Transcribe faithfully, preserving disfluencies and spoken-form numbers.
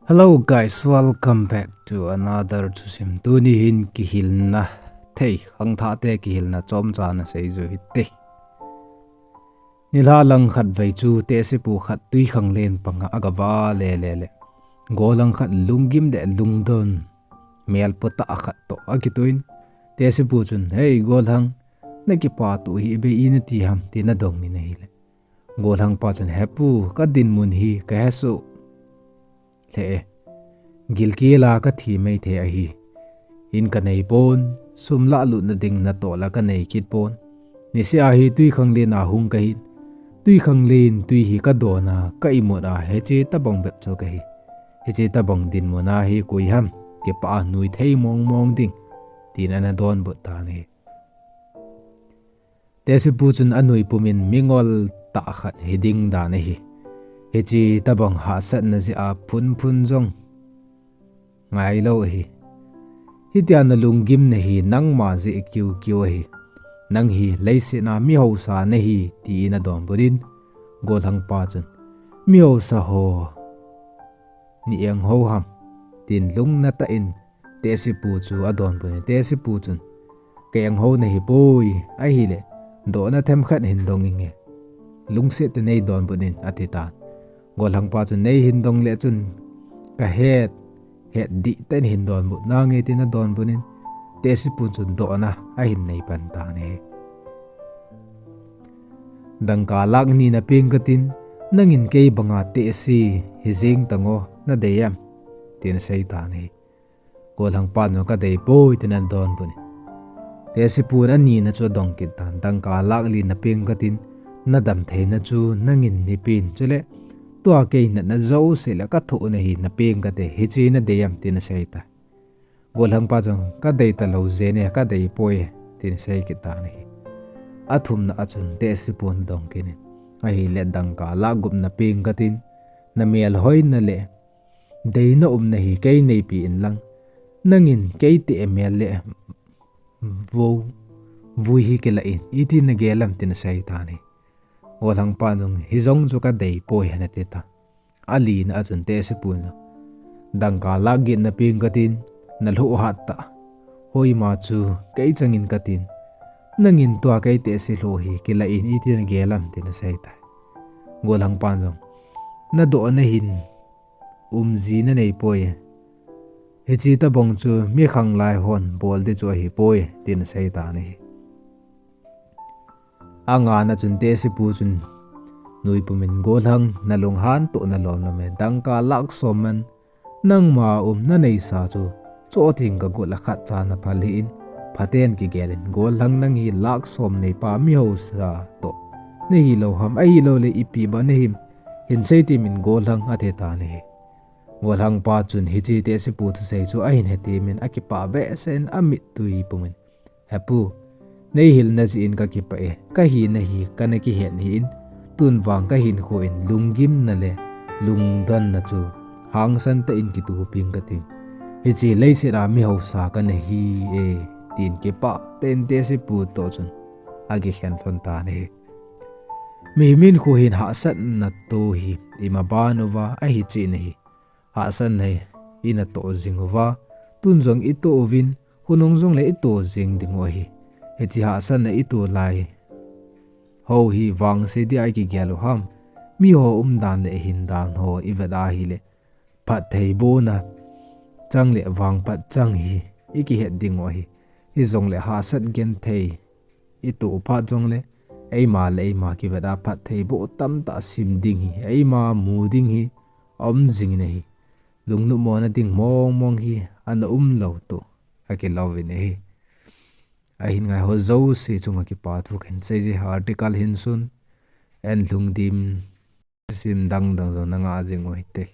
Hello guys, welcome back to another thusim. Tuni hin kihilna thei, khangthah te kihilna chomcha nasei u hite. Nilhah lang khatvei chu tehsepu khat twikhanglen panga agavah le le le. Golhang khat lunggim le lungdon melpotah khat toh akitoh in, tehsepu chun, "Hei golhang, nakipah toh hi ipi nati ham?" tin adong in ahile. Golhang pa chun, "He pu, kadinmun hi kahesoh lheh e. Gilkel a kathi maithei ahi. In kanei pon, sum lahlutna ding natoh la kanei kit pon. Niseh a hi twikhanglen a hung kahin. Twikhanglen twi hi kadon a, ka imut a hiche tabang bep chu kahi. Hiche tabang dinmun a hi koi ham kipah a nuithei mong mong ding?" tin ana donbut tan ahi. Tehsepu chun anui pumin mingol tah khat hiding dan ahi. Hiche tabang hahsatna jeh a phunphun jong ngailou ahi. Hitia nalunggimna hi nangma jeh kiukiu ahi. Nang hi leiset a mihausa nahi, tin adonbut in, golhang pa chun, "Mihausa ho, nei engho ham?" tin lungna tah in tehsepu chu adonbut in, tehsepu chun, "Ka engho nahi poi, ahile dohna themkhat hin dong inge. Lungset tah in nei donbut in," ati tan. Golhang pa chun, "Nei hin dong le chun kahet, het dih tah in hin donbut nange," tin adonbut in, tehsepu chun dohna ahin nei pan tan ahi. "Dangka lakh ni napeng katin, nangin kei banga tehse hijeng tango, nadei em?" tin asei tan ahi. Golhang pan jong, "Kadei poi," tin adonbut in. Tehsepun anina chu adong kit tan, "Dangka lakh li napeng katin, nadam theina chu nangin neipen, chule tua kei natna jouse le kathohna hi napeng kate, hiche nadei em?" tin asei tai. Golhang pa jong, "Kadei talou jenge, kadei poi," tin asei kit tan ahi. Athumna a chun tehsepun adong kit in, "Ahile dangka lakh gup napeng katin, namel hoina le deina umna hi kei neipe inlang, nangin kei teh mel le vou, vui hi kilah in, iti nagel em?" tin asei tan ahi. Golhang pan jong, "Hijong chu kadei poi," ana ti tan. Alina a chun tehsepun jong, "Dangka lakh get napeng katin, nalhoh hat tah hoima chu kei changin katin, nangin tua kei tehse lhoh hi kilah in, iti nagel em?" tin asei tai. Golhang pan jong, "Nadohna hin umji nanei poi. Hiche tabang chu mi khanglai hon bol ding chu ahipoi," tin asei tan ahi. Angana chun tehsepu chun nui pumin, "Golhang, nalunghan toh nalom lom e, dangka lakh som man nangma um naneisa chu, choh ding kagot le khatcha naphal hih in, phaten kigel in, golhang nang hi lakh som neipa mihausa toh nahilou ham, ahilouleh ipi bang nahim, hinsei temin golhang," ati tan ahi. Golhang pa chun hiche tehsepu thusei chu ahin hetemin akipah behseh in amittui pumin, "He pu, neihilna jeh in kakipah e, kahina hi kana kihet hih in, tun vang kahinkho in lunggimna le lungdonna chu hangsan tah in kitoh ping kating. Hiche leiset a mihausa kana hi e," tin kipah tah in tehsepu toh chun akikhen lhon tan ahi. Mihem hinkho hin hahsatna toh hi imaban uva ahi cheh in ahi. Hahsatna hi ina toh jing uva, tun jong itoh uvin, khonung jongle itoh jing ding u ahi. Hiche hahsatna itoh lai ho hi vangse dia ikigel u ham? Miho umdan le hindan ho ivet ahile, phattheibohna chang le vangphat chang hi ikihet ding u ahi. Hijongle hahsat genthei itoh phat jongle, eima le eima kivet a phattheiboh tamtah sim ding hi, eima mu ding hi aum jingin ahi. Lungnopmona ding mongmong hi ana umlou toh akilouvin ahi. Ahin ngaiho jouse chunga kipa thu kahin seije, article hin sun, ahin lhung dim, thusim dangdang jong nangah jing u hite.